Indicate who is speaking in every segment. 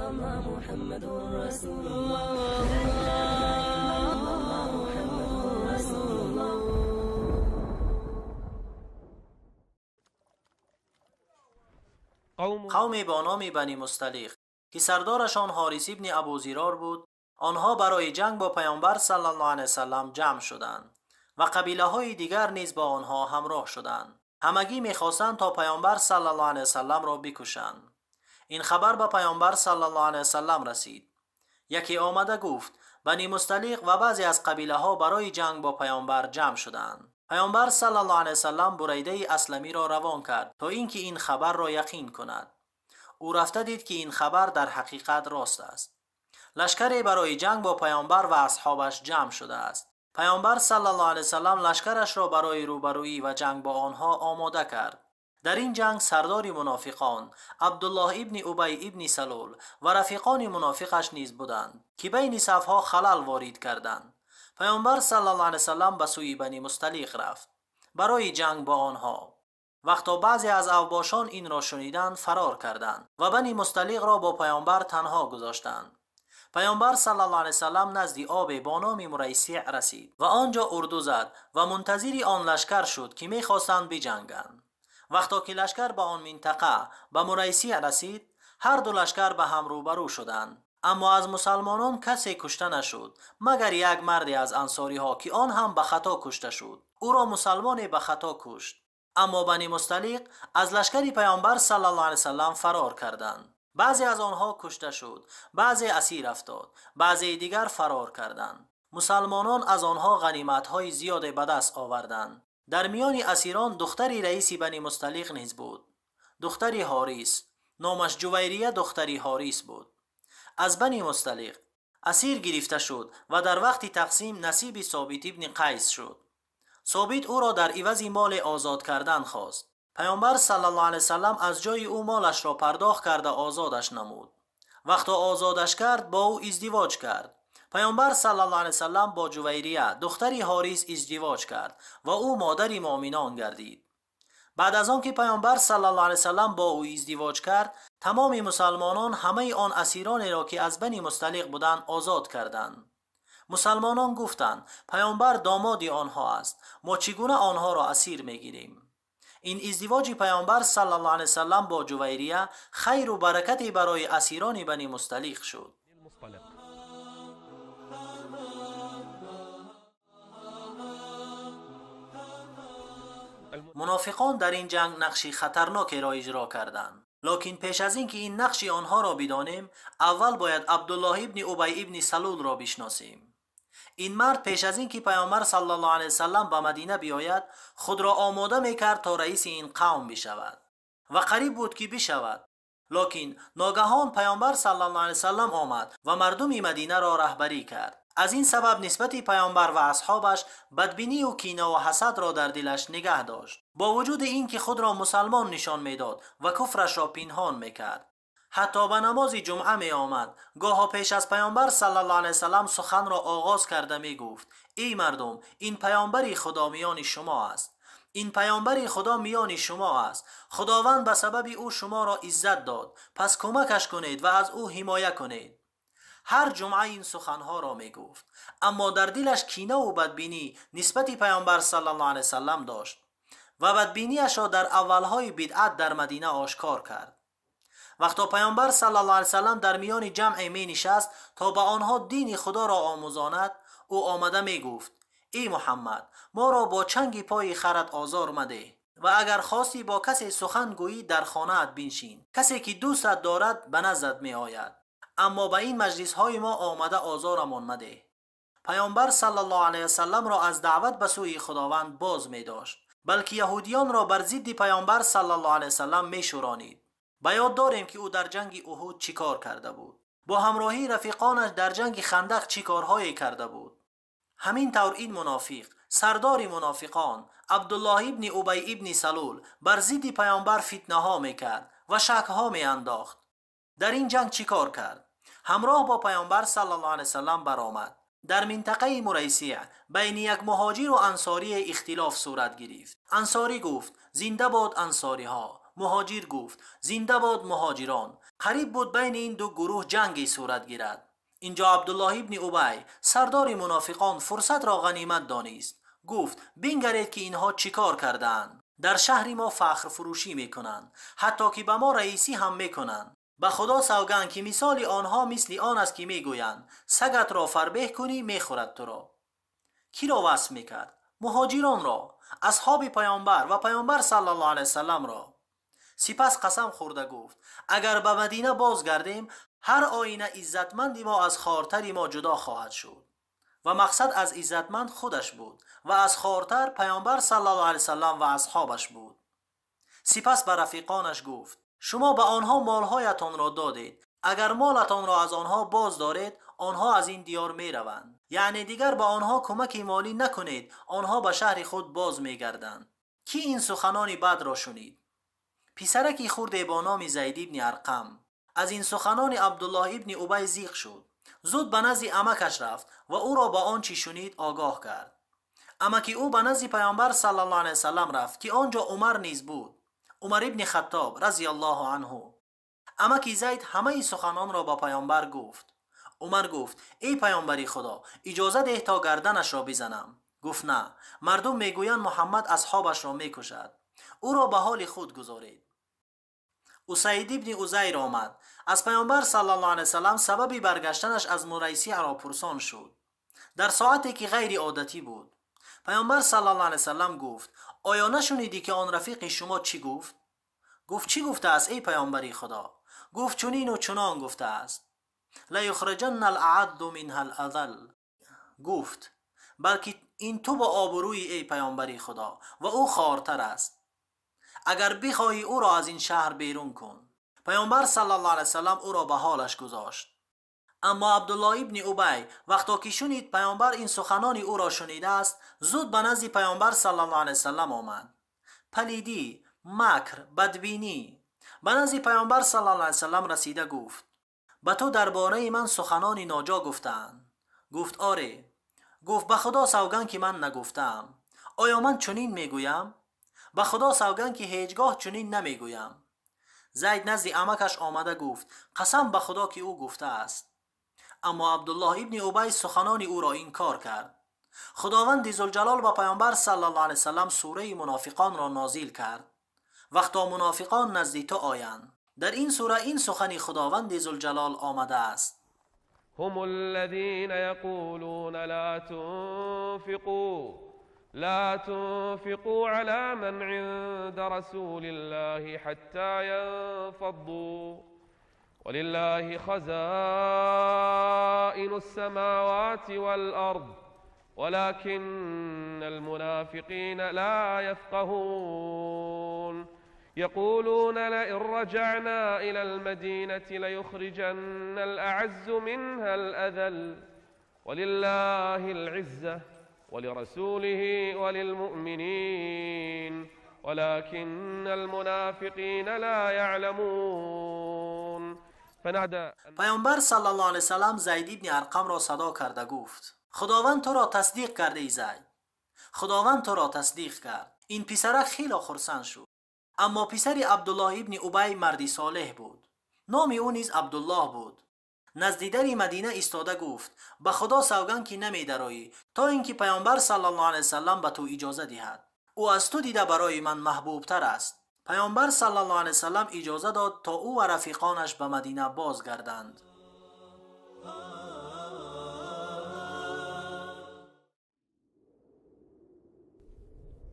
Speaker 1: الله محمد رسول الله لا إله إلا الله محمد رسول الله.
Speaker 2: قومی با نام بنی مصطلق که سردارشان حارث ابن ابو ضرار بود، آنها برای جنگ با پیامبر صلی الله علیه وسلم جمع شدند و قبیله های دیگر نیز با آنها همراه شدند. همگی میخواستند تا پیامبر صلی الله علیه وسلم را بکشند. این خبر به پیامبر صلی الله علیه وسلم رسید. یکی آمده گفت بنی مصطلق و بعضی از قبیله ها برای جنگ با پیامبر جمع شدند. پیامبر صلی الله علیه وسلم بریده اسلمی را روان کرد تا اینکه این خبر را یقین کند. او رفته دید که این خبر در حقیقت راست است. لشکری برای جنگ با پیامبر و اصحابش جمع شده است. پیامبر صلی الله علیه وسلم لشکرش را برای روبرویی و جنگ با آنها آماده کرد. در این جنگ سردار منافقان عبدالله ابن ابی ابن سلول و رفیقان منافقش نیز بودند که بین صفها خلل وارد کردند. پیامبر صلی الله علیه وسلم به سوی بنی مصطلق رفت برای جنگ با آنها. وقتا بعضی از اوباشان این را شنیدند فرار کردند و بنی مصطلق را با پیامبر تنها گذاشتند. پیامبر صلی الله علیه وسلم نزد آب با نام مریسیع رسید و آنجا اردو زد و منتظر آن لشکر شد که میخواستند بجنگند. وقتا که لشکر به آن منطقه به مریسیع رسید، هر دو لشکر به هم روبرو شدند. اما از مسلمانان کسی کشته نشد مگر یک مرد از انصاری ها که آن هم به خطا کشته شد. او را مسلمان به خطا کشت. اما بنی مصطلق از لشکر پیامبر صلی الله علیه وسلم فرار کردند. بعضی از آنها کشته شد، بعضی اسیر افتاد، بعضی دیگر فرار کردند. مسلمانان از آنها غنیمت های زیاد به دست آوردند. در میان اسیران دختری رئیس بنی مصطلق نیز بود، دختری حارث، نامش جویریه دختری حارث بود. از بنی مصطلق اسیر گرفته شد و در وقت تقسیم نصیب ثابت ابن قیس شد. ثابت او را در عوض مال آزاد کردن خواست. پیامبر صلی الله علیه وسلم از جای او مالش را پرداخت کرده آزادش نمود. وقتا آزادش کرد با او ازدواج کرد. پیامبر صلی الله علیه وسلم با جویریه دختری حارث ازدواج کرد و او مادر مؤمنان گردید. بعد از آن که پیامبر صلی الله علیه وسلم با او ازدواج کرد، تمام مسلمانان همه آن اسیران را که از بنی مصطلق بودند آزاد کردند. مسلمانان گفتند پیامبر داماد آنها است، ما چگونه آنها را اسیر میگیریم؟ این ازدواج پیامبر صلی الله علیه وسلم با جویریه خیر و برکتی برای اسیران بنی مصطلق شد. منافقان در این جنگ نقشی خطرناک را اجرا کردند. لکن پیش از اینکه این نقش آنها را بدانیم، اول باید عبدالله ابن ابی ابن سلول را بشناسیم. این مرد پیش از اینکه پیامبر صلی الله علیه وسلم به مدینه بیاید، خود را آماده میکرد تا رئیس این قوم بشود و قریب بود که بشود. لکن ناگهان پیامبر صلی الله علیه وسلم آمد و مردم مدینه را رهبری کرد. از این سبب نسبت پیامبر و اصحابش بدبینی و کینه و حسد را در دلش نگه داشت، با وجود اینکه خود را مسلمان نشان میداد و کفرش را پنهان میکرد. حتی به نماز جمعه می آمد. گاها پیش از پیامبر صلی الله علیه وسلم سخن را آغاز کرده می گفت: ای مردم، این پیامبر خدا میان شما است. این پیامبر خدا میان شما است. خداوند به سبب او شما را عزت داد، پس کمکش کنید و از او حمایت کنید. هر جمعه این سخنها را می گفت، اما در دلش کینه و بدبینی نسبت پیامبر صلی الله علیه وسلم داشت و بدبینیش را در اولهای بدعت در مدینه آشکار کرد. وقتا پیامبر صلی الله علیه وسلم در میان جمع می نشست تا به آنها دین خدا را آموزاند، او آمده می گفت: ای محمد، ما را با چنگ پای خرت آزار مده و اگر خواستی با کسی سخن گویی در خانه‌ات بنشین، کسی که دوستت دارد به نزدت می آید، اما به این مجلس های ما آمده آزارمان مده. پیامبر صلی الله علیه وسلم را از دعوت به سوی خداوند باز می داشت، بلکه یهودیان را بر ضد پیامبر صلی الله علیه وسلم می شورانید. به یاد داریم که او در جنگ احد چیکار کرده بود، با همراهی رفیقانش در جنگ خندق چی کارهایی کرده بود. همین طور این منافق، سردار منافقان عبدالله ابن ابی ابن سلول بر ضد پیامبر فتنه ها میکرد و شک ها می انداخت. در این جنگ چیکار کرد؟ همراه با پیامبر صلی الله علیه وسلم برآمد. در منطقه مریسیع بین یک مهاجر و انصاری اختلاف صورت گرفت. انصاری گفت: زنده باد انصاری ها، Муҳоҷир гуфт: зинда бод муҳоҷирон. Қариб буд байни ин ду гурӯҳ ҷанге сурат гирад. Инҷо Абдуллоҳ ибни Убай, сардори мунофиқон, фурсатро ғанимат донист. Гуфт: бингаред ки инҳо чӣ кор кардаанд. Дар шаҳри мо фахрфурӯшӣ мекунанд, ҳатто ки ба мо раисӣ ҳам мекунанд. Ба Худо савганд ки мисоли онҳо мисли он аст ки мегӯянд: сагатро фарбеҳ кунӣ, мехӯрад туро. Киро васф мекард? Муҳоҷиронро, асҳоби паёмбар ва паёмбар саллаллоҳу алайҳи васалламро. Сипас қасам хӯрда гуфт: агар ба Мадина бозгардем, ҳар оина иззатманди мо аз хортари мо ҷудо хоҳад шуд. Ва мақсад аз иззатманд худаш буд ва аз хортар паёмбар саллаллоҳу алайҳи васаллам ва асҳобаш буд. Сипас ба рафиқонаш гуфт: шумо ба онҳо молҳоятонро додед, агар молатонро аз онҳо боз доред, онҳо аз ин диёр мераванд. Яъне дигар ба онҳо кӯмаки молӣ накунед, онҳо ба шаҳри худ боз мегарданд. Кӣ ин суханони бадро шунид? Писараки хурде бо номи Зайд ибни Арқам аз ин суханони Абдуллоҳ ибни Убай зиқ шуд. Зуд ба назди амакаш рафт ва ӯро ба он чӣ шунид огоҳ кард. Амаки ӯ ба назди паёмбар саллаллоҳу алайҳи васаллам рафт, ки он ҷо Умар низ буд. Умар ибни Хаттоб разияллоҳу анҳу. Амаки Зайд ҳамаи суханонро ба паёмбар гуфт. Умар гуфт: эй паёмбари Худо, иҷоза деҳ то гарданашро бизанам. Гуфт: на, мардум мегӯянд Муҳаммад асҳобашро мекушад. Ӯро ба ҳоли худ гузоред. Усайд ибни Узайр омад. Аз паёмбар саллаллоҳу алайҳи васаллам сабаби баргаштанаш аз Мурайсиаро пурсон шуд. Дар соате ки ғайриодатӣ буд. Паёмбар саллаллоҳу алайҳи васаллам гуфт: оё нашунидӣ ки он рафиқи шумо чӣ гуфт? Гуфт: чӣ гуфтааст эй паёмбари Худо? Гуфт: чунину чунон гуфтааст. лаюхриҷанна алъадду минҳа алазал. Гуфт: балки ин ту бо обрӯи эй паёмбари Худо ва ӯ хортар аст. Агар бихоҳӣ ӯро аз ин шаҳр берун кун. Паёмбар саллаллоҳу алайҳи васаллам ӯро ба ҳолаш гузошт. Аммо Абдуллоҳ ибни Убай вақто ки шунид паёмбар ин суханони ӯро шунидааст, зуд ба назди паёмбар саллаллоҳу алайҳи васаллам омад. Палидӣ, макр, бадбинӣ. Ба назди паёмбар саллаллоҳу алайҳи васаллам расида гуфт: ба ту дар бораи ман суханони ноҷо гуфтаанд. Гуфт: оре. Гуфт: ба Худо савганд ки ман нагуфтаам. Оё ман чунин мегӯям? Ба Худо савганд ки ҳеҷ гоҳ чунин намегӯям. Зайд назди амакаш омада гуфт: қасам ба Худо ки ӯ гуфтааст. Аммо Абдуллоҳ ибни Убай суханони ӯро инкор кард. Худованди Зулҷалол ба паёмбар саллаллоҳу алайҳи васаллам сураи мунофиқонро нозил кард. Вақто мунофиқон назди ту оянд. Дар ин сура ин сухани Худованди Зулҷалол омадааст:
Speaker 3: هم الذين يقولون لا تنفقوا على من عند رسول الله حتى ينفضوا ولله خزائن السماوات والأرض ولكن المنافقين لا يفقهون يقولون لئن رجعنا إلى المدينة ليخرجن الأعز منها الأذل ولله العزة ولرسوله وللمؤمنين ولكن المنافقين لا يعلمون. فنادى
Speaker 2: پیامبر صلی الله علیه وسلم زید ابن ارقم را صدا کرده گفت: خداوند تو را تصدیق کرده ای زید، خداوند تو را تصدیق کرد. این پسرک خیلی خرسند شد. اما پسر عبدالله ابن ابی مردی صالح بود، نام او نیز عبدالله بود. نزد در مدینه ایستاده گفت: به خدا سوگند که نمیدرایی تا اینکه پیامبر صلی الله علیه وسلم به تو اجازه دهد. او از تو دیده برای من محبوب تر است. پیامبر صلی الله علیه وسلم اجازه داد تا او و رفیقانش به مدینه بازگردند.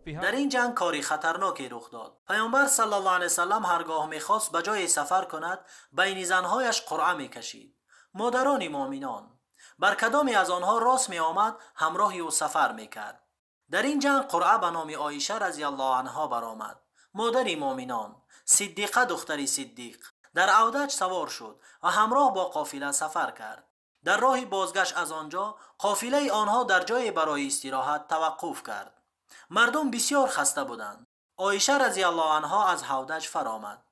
Speaker 2: در این جنگ کاری خطرناکی رخ داد. پیامبر صلی الله علیه وسلم هرگاه میخواست به جای سفر کند، بین زنهایش قرعه میکشید. مادران مؤمنان بر کدامی از آنها راست می آمد همراه او سفر میکرد. در این جنگ قرعه به نام عایشه رضی الله عنها برآمد. مادر مؤمنان، صدیقه دختر صدیق، در عودج سوار شد و همراه با قافله سفر کرد. در راه بازگشت از آنجا قافله آنها در جای برای استراحت توقف کرد. مردم بسیار خسته بودند. عایشه رضی الله عنها از حودج فرآمد.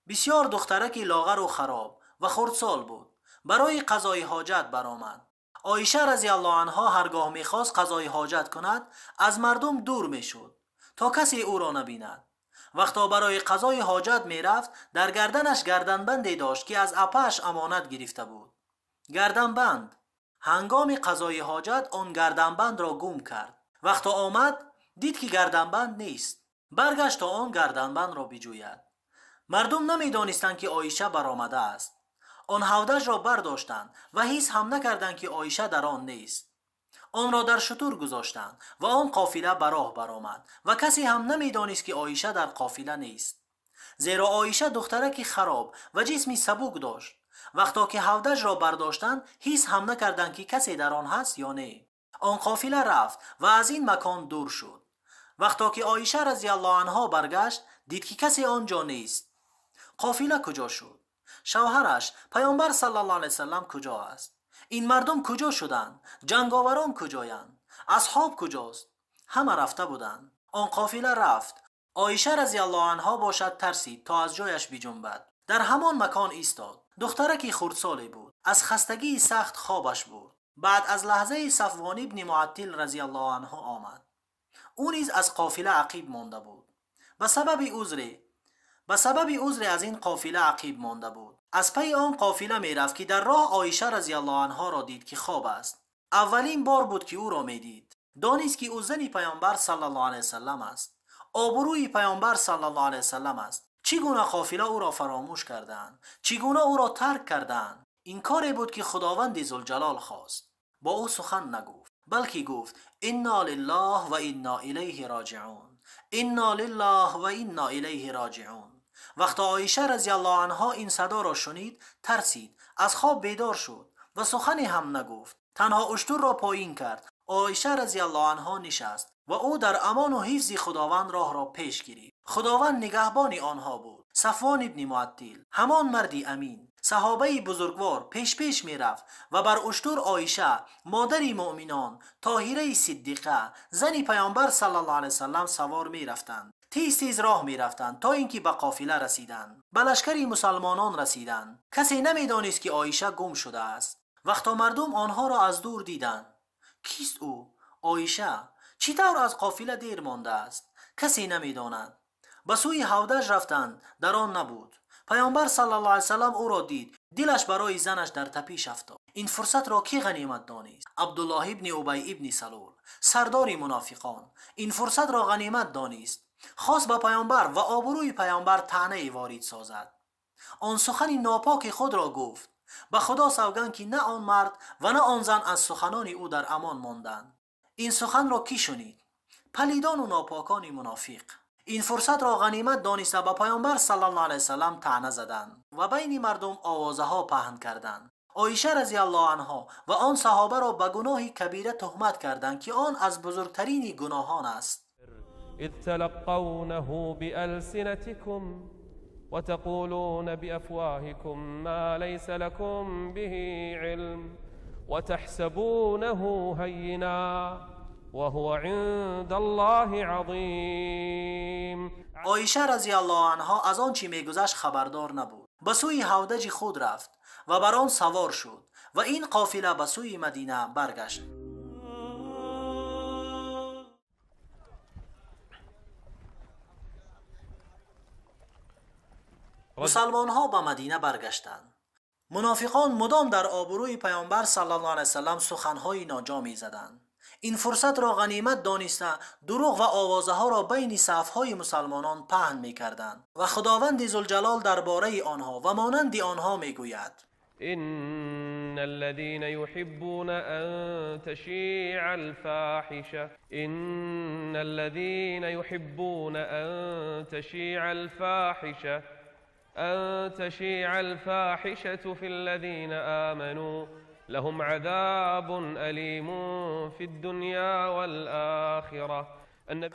Speaker 2: بسیار دخترکی لاغر و خراب و خردسال بود. برای قضای حاجت برآمد. عایشه رضی الله عنها هرگاه میخواست قضای حاجت کند از مردم دور میشد تا کسی او را نبیند. Вақто барои қазои ҳоҷат мерафт, дар гарданаш гарданбанде дошт, ки аз апааш амонат гирифта буд. Гарданбанд. Ҳангоми қазои ҳоҷат он гарданбандро гум кард. Вақто омад, дид ки гарданбанд нест. Баргашт то он гарданбандро биҷӯяд. Мардум намедонистанд, ки Оиша баромадааст. Он ҳавдашро бардоштанд ва ҳис ҳам накарданд, ки Оиша дар он нест. Онро дар шутур гузоштанд ва он қофила ба роҳ баромад ва касе ҳам намедонист, ки Оиша дар қофила нест. Зеро Оиша духтараки хароб ва ҷисми сабук дошт. Вақто ки ҳавдашро бардоштанд, ҳис ҳам накарданд, ки касе дар он ҳаст ё не. Он қофила рафт ва аз ин макон дур шуд. Вақто ки Оиша разияллоҳу анҳо баргашт, дид ки касе он ҷо нест. Қофила куҷо шуд? Шавҳараш Паёмбар саллаллоҳу алайҳи васаллам куҷо аст? Ин мардум куҷо шуданд? Ҷанговарон куҷоянд? Асҳоб куҷост? Ҳама рафта буданд. Он қофила рафт. Оиша разияллоҳу анҳо бошад тарсид то аз ҷояш биҷунбад. Дар ҳамон макон истод. Духтараки хурдсоле буд. Аз хастагии сахт хобаш бурд. Баъд аз лаҳзаи Сафвон ибни Муаттил разияллоҳу анҳу омад. Ӯ низ аз қофила ақиб монда буд. Ба сабаби узре аз ин қофила ақиб монда буд. Аз пайи он қофила мерафт, ки дар роҳ Оиша разияллоҳу анҳоро дид, ки хоб аст. Аввалин бор буд, ки ӯро медид. Донист, ки ӯ зани Паёмбар саллаллоҳу алайҳи васаллам аст. Обрӯи Паёмбар саллаллоҳу алайҳи васаллам аст. Чӣ гуна қофила ӯро фаромӯш кардаанд? Чӣ гуна ӯро тарк кардаанд? Ин коре буд, ки Худованди Зулҷалол хост. Бо ӯ сухан нагуфт, балки гуфт: инна лиллаҳ ва инна илайҳи роҷиун, инна лиллаҳ ва инна илайҳи роҷиун. Вақто Оиша разияллоҳу анҳо ин садоро шунид, тарсид, аз хоб бедор шуд ва сухане ҳам нагуфт. Танҳо уштурро поин кард. Оиша разияллоҳу анҳо нишаст ва ӯ дар амону ҳифзи Худованд роҳро пеш гирифт. Худованд нигаҳбони онҳо буд. Сафвон ибни Муаттил, ҳамон марди амин, саҳобаи бузургвор, пешпеш мерафт ва бар уштур Оиша, модари муъминон, Тоҳираи Сиддиқа, зани Паёмбар саллаллоҳу алайҳи васаллам савор мерафтанд. Тез тез роҳ мерафтанд то ин ки ба қофила расиданд. Ба лашкари мусалмонон расиданд. Касе намедонист, ки Оиша гум шудааст. Вақто мардум онҳоро аз дур диданд: кист ӯ? Оиша. Чӣ тавр аз қофила дер мондааст? Касе намедонад. Ба сӯи ҳавдаш рафтанд, дар он набуд. Паёмбар саллаллоҳу алайҳи васаллам ӯро дид. Дилаш барои занаш дар тапиш афтод. Ин фурсатро кӣ ғанимат донист? Абдуллоҳ ибни Убай ибни Салул, сардори мунофиқон, ин фурсатро ғанимат донист. Хост ба Паёмбар ва обрӯи Паёмбар таънае ворид созад. Он сухани нопоки худро гуфт. Ба Худо савганд, ки на он мард ва на он зан аз суханони ӯ дар амон монданд. Ин суханро кӣ шунид? Палидону нопокони мунофиқ. Ин фурсатро ғанимат дониста ба Паёмбар саллаллоҳу алайҳи васаллам таъна заданд ва байни мардум овозаҳо паҳн карданд. Оиша разияллоҳу анҳо ва он саҳобаро ба гуноҳи кабира туҳмат карданд, ки он аз бузургтарини гуноҳон аст.
Speaker 3: إذ تلقونه بألسنتكم وتقولون بأفواهكم ما ليس لكم به علم وتحسبونه هينا وهو عند الله عظيم.
Speaker 2: Оиша разияллоҳу анҳо аз он чӣ мегузашт хабардор набуд. Ба сӯи ҳавдаҷи худ рафт ва бар он савор шуд ва ин қофила ба сӯи Мадина баргашт. Мусалмонҳо ба Мадина баргаштанд. Мунофиқон мудом дар обрӯи Паёмбар саллаллоҳу алайҳи васаллам суханҳои ноҷо мезаданд. Ин фурсатро ғанимат дониста дурӯғ ва овозаҳоро байни сафҳои мусалмонон паҳн мекарданд ва Худованди Зулҷалол дар бораи онҳо ва монанди онҳо мегӯяд:
Speaker 3: إن الذين يحبون أن تشيع الفاحشة إن الذين يحبون أن تشيع الفاحشة أن تشيع الفاحشة في الذين آمنوا لهم عذاب أليم في الدنيا والآخرة.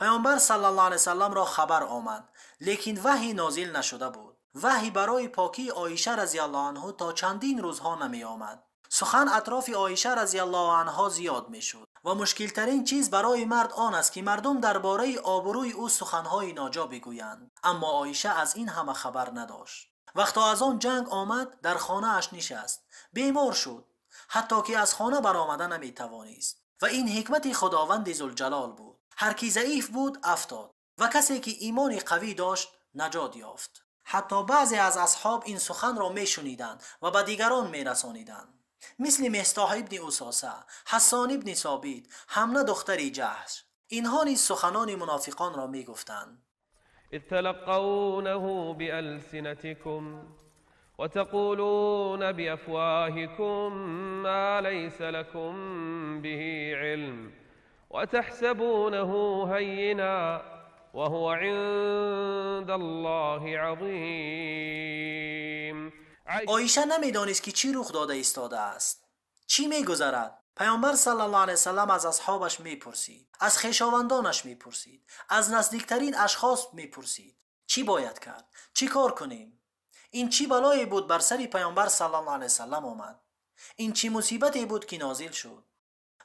Speaker 2: Паёмбар саллаллоҳу алайҳи васаллам ро хабар омад, лекин ваҳй нозил нашуда буд. Ваҳй барои покии Оиша разияллоҳу анҳу то чандин рӯзҳо намеомад. Сухан атрофи Оиша разияллоҳу анҳо зиёд мешуд ва мушкилтарин чиз барои мард он аст, ки мардум дар бораи обрӯи ӯ суханҳои ноҷо бигӯянд. Аммо Оиша аз ин ҳама хабар надошт. Вақто аз он ҷанг омад, дар хонааш нишаст. Бемор шуд, ҳатто ки аз хона баромада наметавонист. Ва ин ҳикмати Худованди Зулҷалол буд. Ҳар ки заиф буд афтод. ва касе ки имони қавӣ дошт наҷот ёфт. Ҳатто баъзе аз асҳоб ин суханро мешуниданд ва ба дигарон мерасониданд, мисли Мистаҳ ибни Усоса, Ҳассон ибни Собит, Ҳамна духтари Ҷаҳш. Инҳо низ суханони мунофиқонро мегуфтанд.
Speaker 3: إذ تلقونه بألسنتكم وتقولون بأفواهكم ما ليس لكم به علم وتحسبونه هينا وهو عند الله عظيم.
Speaker 2: عایشه نمیدانست که چی رخ داده ایستاده است، چی میگذرد. پیامبر صلی الله علیه وسلم از اصحابش میپرسید، از خویشاوندانش میپرسید، از نزدیکترین اشخاص میپرسید چی باید کرد، چی کار کنیم. این چی بلایی بود بر سر پیامبر صلی الله علیه وسلم آمد؟ این چی مصیبتی بود که نازل شد؟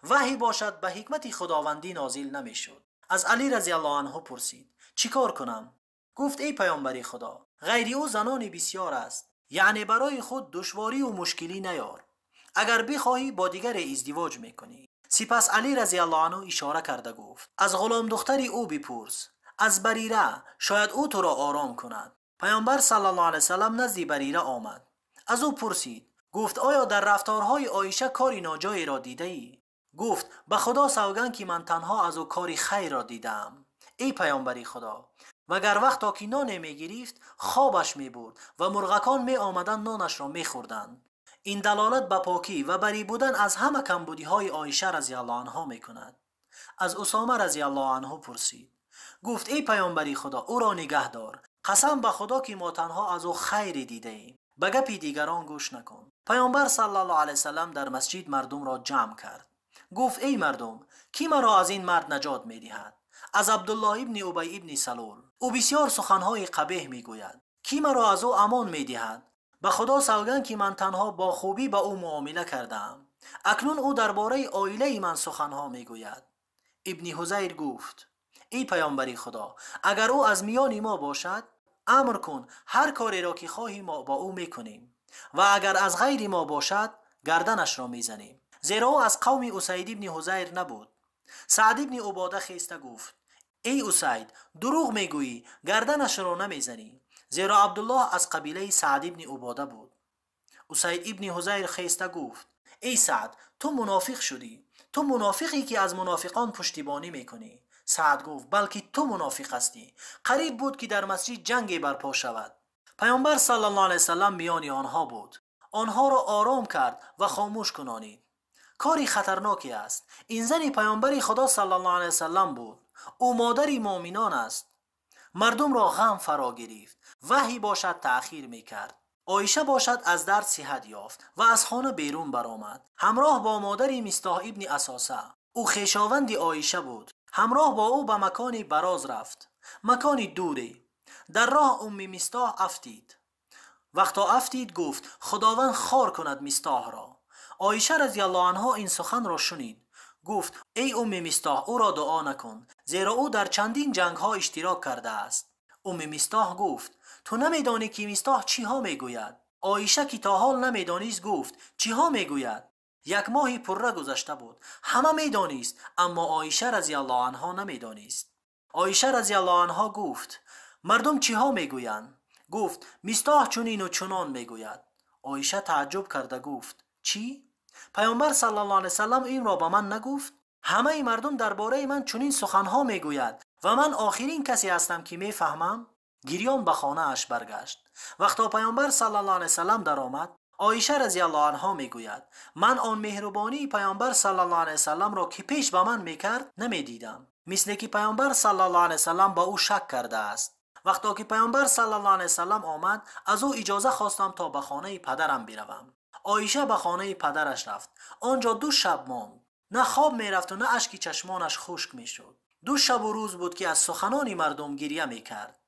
Speaker 2: وحی باشد به حکمت خداوندی نازل نمیشد. از علی رضی الله عنه پرسید چی کار کنم؟ گفت ای پیامبر خدا، غیر او زنان بسیار است، یعنی برای خود دشواری و مشکلی نیار، اگر بخواهی با دیگر ازدواج میکنی. سپس علی رضی الله عنه اشاره کرده گفت از غلام دختری او بپرس، از بریره، شاید او تو را آرام کند. پیامبر صلی الله علیه وسلم نزد بریره آمد، از او پرسید، گفت آیا در رفتارهای عایشه کاری ناجایی را دیده ای؟ گفت به خدا سوگند که من تنها از او کاری خیر را دیدم ای پیامبری خدا. وگر وقتا که نان میگرفت خوابش میبرد و مرغکان می آمدند نانش را میخوردند. این دلالت به پاکی و بری بودن از همه کمبودی های عایشه رضی الله عنها میکند. از اسامه رضی الله عنه پرسید، گفت ای پیامبری خدا، او را نگه دار، قسم به خدا که ما تنها از او خیری دیده ایم، به گپی دیگران گوش نکن. پیامبر صلی الله علیه وسلم در مسجد مردم را جمع کرد، گفت ای مردم، کی مرا از این مرد نجات میدهد؟ از عبدالله ابن ابی ابن سلول، او بسیار سخنهای قبیح میگوید، کی مرا از او امان میدهد؟ به خدا سوگند که من تنها با خوبی به او معامله کردم، اکنون او درباره عائله من سخنها میگوید. ابن حزیر گفت ای پیامبری خدا، اگر او از میان ما باشد امر کن، هر کاری را که خواهی ما با او میکنیم، و اگر از غیر ما باشد گردنش را میزنیم، زیرا او از قوم اسید ابن حزیر نبود. سعد ابن عباده خیسته گفت ای اسید، دروغ میگویی، گردنش را نمیزنی، زیرا عبدالله از قبیله سعد ابن عباده بود. اسید ابن حزیر خیسته گفت ای سعد، تو منافق شدی، تو منافقی که از منافقان پشتیبانی میکنی. سعد گفت بلکه تو منافق هستی. قریب بود که در مسجد جنگی برپا شود. پیامبر صلی الله علیه وسلم میان آنها بود، آنها را آرام کرد و خاموش کنانید. کاری خطرناکی است. این زن پیامبر خدا صلی الله علیه وسلم بود، او مادری مؤمنان است. مردم را غم فرا گرفت. وحی باشد تأخیر میکرد. عایشه باشد از درد صحت یافت و از خانه بیرون برآمد، همراه با مادری مصطح ابن اساسه. او خویشاوند عایشه بود. همراه با او به مکانی براز رفت، مکانی دوری. در راه ام مصطح افتید. وقتا افتید گفت خداوند خار کند مصطح را. عایشه رضی الله عنها این سخن را شنید، گفت ای ام مصطح، او را دعا نکن، زیرا او در چندین جنگ ها اشتراک کرده است. ام مصطح گفت تو نمیدانی که مصطح چیها میگوید؟ عایشه که تا حال نمیدانست گفت چیها میگوید؟ یک ماهی پره گذشته بود، همه میدانست، اما عایشه رضی الله عنها نمیدانست. عایشه رضی الله عنها گفت مردم چیها میگویند؟ گفت مصطح چنین و چنان میگوید. عایشه تعجب کرده گفت چی؟ پیامبر صلی الله علیه وسلم این را به من نگفت؟ همه مردم درباره من چنین سخنها میگوید و من آخرین کسی هستم که میفهمم؟ گریان به خانه اش برگشت. وقتا پیامبر صلی الله علیه وسلم در آمد، عایشه رضی الله عنها میگوید من آن مهربانی پیامبر صلی الله علیه وسلم را که پیش به من میکرد نمیدیدم، مثل که پیامبر صلی الله علیه وسلم با او شک کرده است. وقتا که پیامبر صلی الله علیه وسلم آمد، از او اجازه خواستم تا به خانه پدرم بروم. عایشه به خانه پدرش رفت. آنجا 2 شب ماند. نه خواب میرفت و نه اشک چشمانش خشک میشد. 2 شب و روز بود که از سخنان مردم گریه میکرد.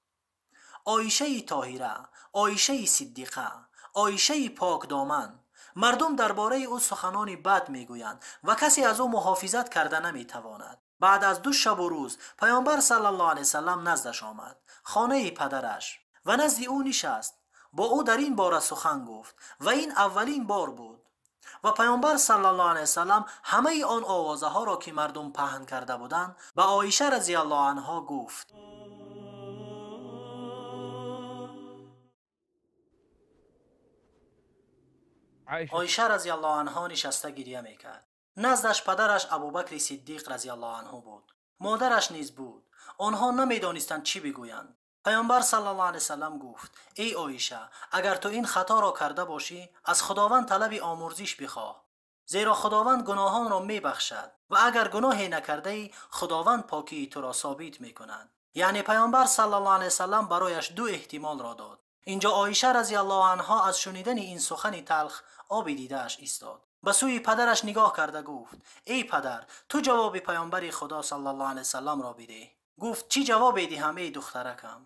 Speaker 2: عایشه طاهره، عایشه صدیقه، عایشه پاک دامن، مردم درباره او سخنان بد میگویند و کسی از او محافظت کرده نمیتواند. بعد از 2 شب و روز پیامبر صلی الله علیه وسلم نزدش آمد، خانه پدرش، و نزد او نشست. با او در این باره سخن گفت و این اولین بار بود. Ва Паёмбар саллаллоҳу алайҳи васаллам ҳамаи он овозаҳоро, ки мардум паҳн карда буданд, ба Оиша разияллоҳу анҳо гуфт. Оиша разияллоҳу анҳо нишаста гиря мекард. Наздаш падараш Абубакри Сиддиқ разияллоҳу анҳу буд. Модараш низ буд. Онҳо намедонистанд чӣ бигӯянд. Паёмбар саллаллоҳу алайҳи васаллам гуфт: эй Оиша, агар ту ин хаторо карда бошӣ, аз Худованд талаби омурзиш бихоҳ, зеро Худованд гуноҳонро мебахшад ва агар гуноҳе накардаӣ, Худованд покии туро собит мекунад. Яъне Паёмбар саллаллоҳу алайҳи васаллам барояш ду эҳтимолро дод. Инҷо Оиша разияллоҳу анҳо аз шунидани ин сухани талх оби дидааш истод. Ба сӯи падараш нигоҳ карда гуфт: эй падар, ту ҷавоби Паёмбари Худо саллаллоҳу алайҳи васалламро бидеҳ. Гуфт: чӣ ҷавобе диҳам, эй духтаракам?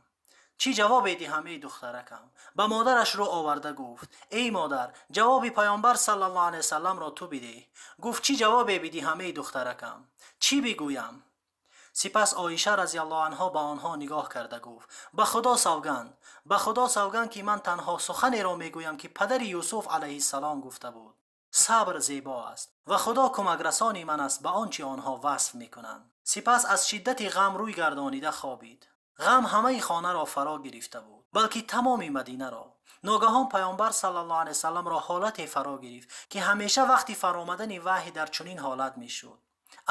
Speaker 2: Чӣ ҷавобе диҳам, эй духтаракам? Ба модараш рӯ оварда гуфт: эй модар, ҷавоби Паёмбар саллаллоҳу алайҳи васалламро ту бидеҳ. Гуфт: чӣ ҷавобе бидиҳам, эй духтаракам? Чӣ бигӯям? Сипас Оиша разияллоҳу анҳо ба онҳо нигоҳ карда гуфт: ба Худо савганд, ба Худо савганд, ки ман танҳо суханеро мегӯям, ки падари Юсуф алайҳиссалом гуфта буд. Сабр зебо аст ва Худо кӯмакрасони ман аст ба он чӣ онҳо васф мекунанд. Сипас аз шиддати ғам рӯй гардонида хобид. Ғам ҳамаи хонаро фаро гирифта буд, балки тамоми Мадинаро. Ногаҳон Паёмбар саллаллоҳу алайҳи васалламро ҳолате фаро гирифт, ки ҳамеша вақти фаромадани ваҳй дар чунин ҳолат мешуд.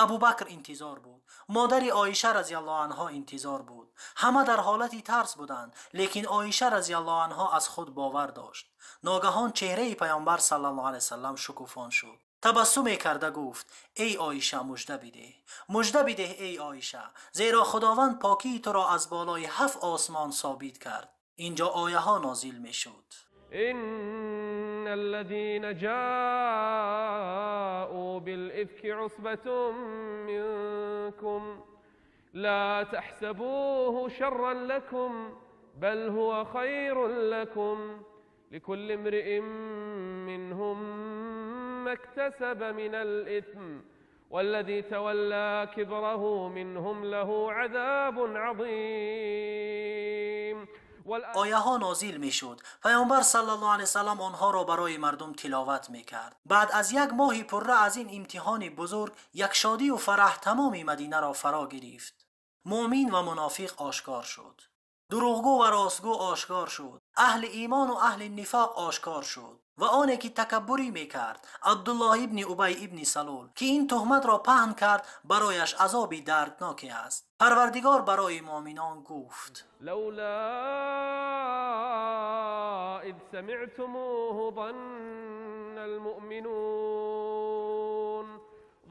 Speaker 2: Абубакр интизор буд, модари Оиша разияллоҳу анҳо интизор буд. Ҳама дар ҳолати тарс буданд, лекин Оиша разияллоҳу анҳо аз худ бовар дошт. Ногаҳон чеҳраи Паёмбар саллаллоҳу алайҳи васаллам шукуфон шуд. Табассуме карда гуфт: эй Оиша, мужда бидеҳ, мужда бидеҳ, эй Оиша, зеро Худованд покии туро аз болои ҳафт осмон собит кард. Инҷо ояҳо нозил мешуд.
Speaker 3: إن الذين جاءوا بالإفك عصبة منكم لا تحسبوه شرا لكم بل هو خير لكم لكل امرئ منهم ما اكتسب من الإثم والذي تولى كبره منهم له عذاب عظيم.
Speaker 2: Ояҳо нозил мешуд. Паёмбар саллаллоҳу алайҳи васаллам онҳоро барои мардум тиловат мекард. Баъд аз як моҳи пурра аз ин имтиҳони бузург, як шодию фараҳ тамоми Мадинаро фаро гирифт. Муъмин ва мунофиқ ошкор шуд, дурӯғгӯ ва ростгӯ ошкор шуд, аҳли имону аҳли нифоқ ошкор шуд ва оне ки такаббурӣ мекард, Абдуллоҳ ибни Убай ибни Салул, ки ин туҳматро паҳн кард, барояш азоби дардноке аст. Парвардигор барои муъминон гуфт:
Speaker 3: لولا إذ سمعتموه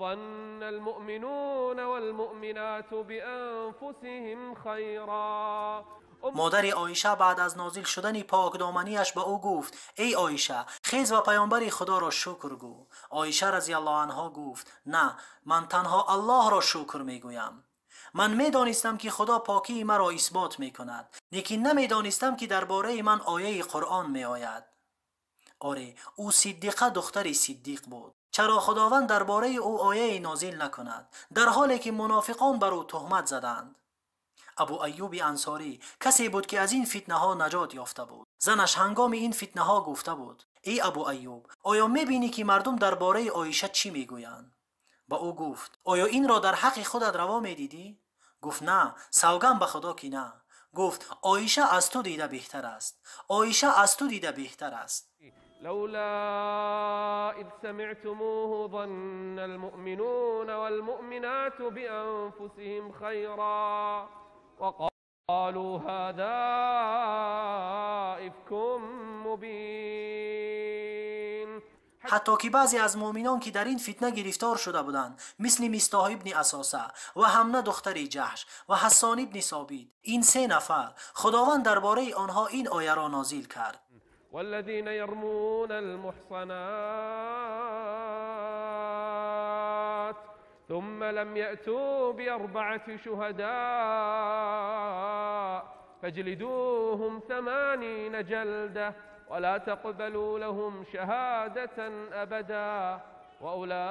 Speaker 3: ظن المؤمنون والمؤمنات بأنفسهم خيرا.
Speaker 2: Модари Оиша баъд аз нозил шудани покдоманияш ба ӯ гуфт: эй Оиша, хез ва Паёмбари Худоро шукр гӯ. Оиша разияллоҳу анҳо гуфт: на, ман танҳо Аллоҳро шукр мегӯям. Ман медонистам, ки Худо покии маро исбот мекунад, лекин намедонистам, ки дар бораи ман ояи Қуръон меояд. Оре, ӯ Сиддиқа духтари Сиддиқ буд. Чаро Худованд дар бораи ӯ ояе нозил накунад, дар ҳоле ки мунофиқон бар ӯ туҳмат заданд? Абу Айюби Ансорӣ касе буд, ки аз ин фитнаҳо наҷот ёфта буд. Занаш ҳангоми ин фитнаҳо гуфта буд: эй Абу Айюб, оё мебинӣ, ки мардум дар бораи Оиша чӣ мегӯянд? Ба ӯ гуфт: оё инро дар ҳаққи худат раво медидӣ? Гуфт: на, савганд ба Худо, ки на. Гуфт: Оиша аз ту дида беҳтар аст, Оиша аз ту дида беҳтар аст.
Speaker 3: لولا إذ سمعتموه ظن المؤمنون والمؤمنات بأنفسهم خيرا وقالوا هذا إفك مبين.
Speaker 2: Ҳатто ки баъзе аз муъминон, ки дар ин фитна гирифтор шуда буданд, мисли Мистоҳ ибни Асоса ва Ҳамна духтари Ҷаҳш ва Ҳассон ибни Собит, ин се нафар, Худованд дар бораи онҳо ин ояро нозил кард:
Speaker 3: والذين يرمون المحصنات ثم لم يأتوا بأربعة شهداء فاجلدوهم 80 جلدة ولا تقبلوا لهم شهادة أبدا وأولئك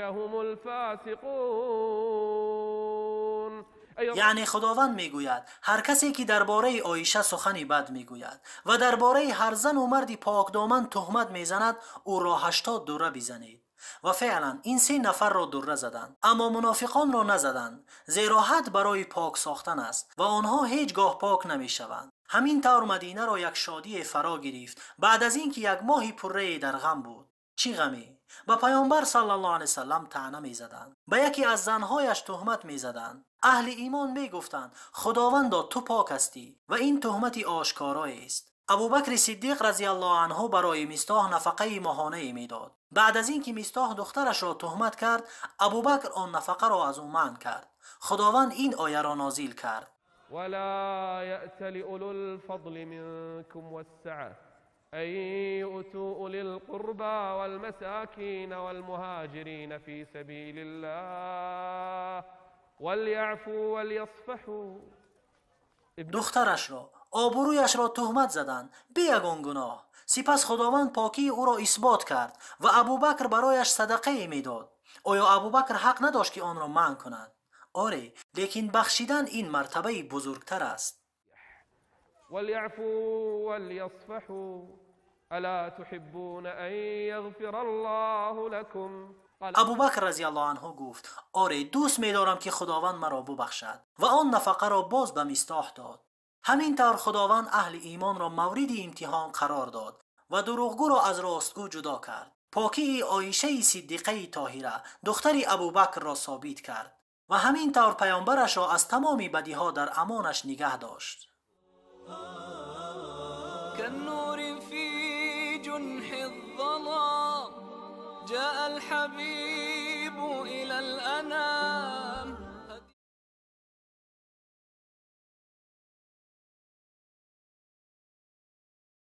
Speaker 3: هم الفاسقون.
Speaker 2: Яъне Худованд мегӯяд ҳар касе ки дар бораи Оиша сухани бад мегӯяд ва дар бораи ҳар зану марди покдоман туҳмат мезанад, ӯро 80 дура бизанед. Ва феълан ин се нафарро дура заданд, аммо мунофиқонро назаданд, зеро ҳад барои пок сохтан аст ва онҳо ҳеҷ гоҳ пок намешаванд. Ҳамин тавр Мадинаро як шодие фаро гирифт баъд аз ин ки як моҳи пуррае дар ғам буд. Чӣ ғаме? Ба Паёмбар саллаллоҳу алайҳи васаллам таъна мезаданд, ба яке аз занҳояш туҳмат мезаданд. Аҳли имон мегуфтанд Худовандо, ту пок ҳастӣ, ва ин туҳмати ошкороест. Абубакри Сиддиқ разияллоҳу анҳу барои Мистоҳ нафақаи моҳонае медод. Баъд аз ин ки Мистоҳ духтарашро туҳмат кард, Абубакр он нафақаро аз ӯ манъ кард. Худованд ин ояро нозил кард:
Speaker 3: ولا يأت لأولو الفضل منكم والسعة أن يؤتوا أولي القربى والمساكين والمهاجرين في سبيل الله وليعفوا وليصفحوا.
Speaker 2: Духтарашро, обрӯяшро туҳмат заданд бе ягон гуноҳ. Сипас Худованд покии ӯро исбот кард ва Абубакр барояш садақае медод. Оё Абубакр ҳақ надошт, ки онро манъ кунад? Оре, лекин бахшидан ин мартабаи бузургтар аст.
Speaker 3: وليعفوا وليصفحوا ألا تحبون أن يغفر الله لكم. قال
Speaker 2: Абубакр разияллоҳу анҳу гуфт: оре, дӯст медорам, ки Худованд маро бубахшад, ва он нафақаро боз ба Мистоҳ дод. Ҳамин тавр Худованд аҳли имонро мавриди имтиҳон қарор дод ва дурӯғгӯро аз ростгӯ ҷудо кард. Покии Оишаи Сиддиқаи Тоҳира, духтари Абубакрро собит кард ва ҳамин тавр паёмбарашро аз тамоми бадиҳо дар амонаш нигаҳ дошт.
Speaker 1: كالنور في جنح الظلام جاء الحبيب إلى الأنام.